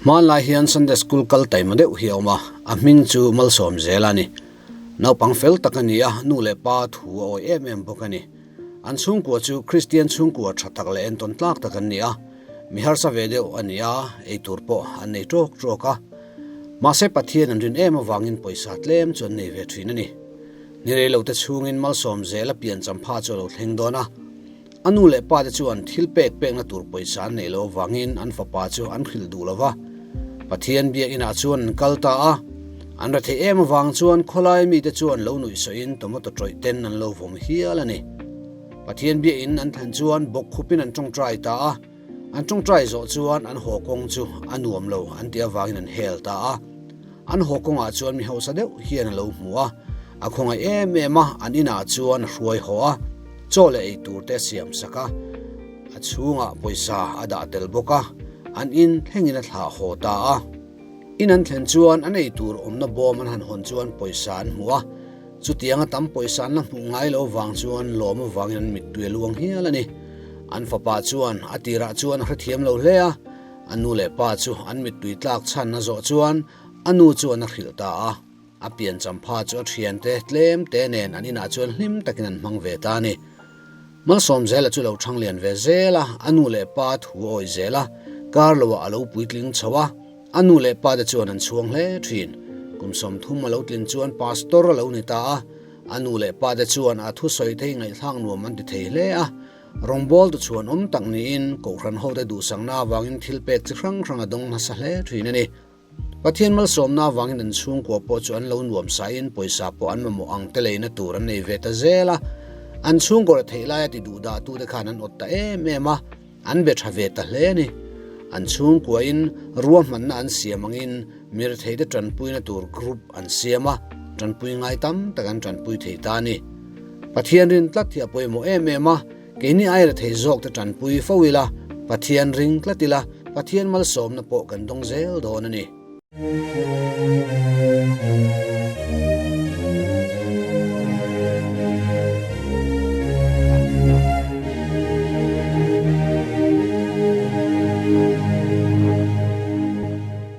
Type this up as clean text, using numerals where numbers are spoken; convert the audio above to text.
Hmanlai hian Sunday School kal taima deuh hi a awm a, a hming chu Malsawm zel a ni. Naupang fel tak a ni a, nu leh pa thu a awi em em bawk a ni. An chhungkua chu Kristian chhungkua tha tak leh entawn tlak tak an ni a, mi harsa ve deuh a ni a, eitur pawh an nei tawk tawk a. Mahse Pathian an rin em avangin pawisa tlem chu an nei ve thin a ni. Ni rei lote chhungin Malsawm zel a pian champha chu a lo thleng dawn a. A nu leh pate chuan thil pek pekna tur pawisa an neih loh avangin an fapa chu an hrilh duh lo va. Pathian biakinah chuan an kal ta a, an retheih em avang chuan khawlai mite chuan lo nuih sawhin tomato tawih ten an lo vawm hial a ni. Pathian biakin an thlen chuan bawk khupin an tawngtai ta a, an tawngtai zawh chuan an haw kawng chu a nuam lo an tih avangin an hel ta a. An haw kawngah chuan mi hausa deuh hian a lo hmu a, a khawngaih em em a, an inah chuan a hruai haw a, chaw leh ei tur te a siam sak a, a chhungah pawisa a dah tel bawk a, an in thlengin a thlah haw ta a. In an thlen chuan an ei tur awmna bawm an han hawn chuan pawisa an hmu a, chutianga tam pawisa an la hmuh ngai lo vang chuan lawm avangin an mittui a luang hial a ni. An fapa chuan a tirah chuan a hrethiam lo hle a, A nu leh pa chu an mittui tlak chhan a zawh chuan a nu chuan a hrilh ta a. A pian champha chu a thiante tlem te nen an inah chuan hlim takin an hmang ve ta a ni. Malsawmzela chu lo thang lian ve zel a, a nu leh pa thu a awih zel a, kar loah a lo puitling chho a, a nu leh pa te chuan an chhuang hle thin. Kum 30 a lo tlin chuan pastor a lo ni ta a, a nu leh pa te chuan a thusawi thei ngaihthlak nuam an ti thei hle a. Rawngbâwl tu chhuan awm tak niin Kohhran hote duhsakna avangin thil pek chi hrang hrang a dawng nasa hle thin a ni. Pathian malsawmna avangin an chhungkua pawh chu an lo nuam sain pawisa pawh an mamawh ang te leina tur an nei ve ta zel a. An chhungkaw retheih laia ti duhdah tute khan an awt ta em em a, an be tha ve ta hle a ni. An chhungkuain ruahmanna an siam angin mi retheite tanpuina tur group an siam a, tanpui ngai tam tak an tanpui thei ta a ni. Pathian rin tlat hi a pawimawh em em a, keini aira thei zawk te tanpui fo ila, Pathian ring tlat ila, Pathian malsawmna pawh kan dawng zel dawn a ni.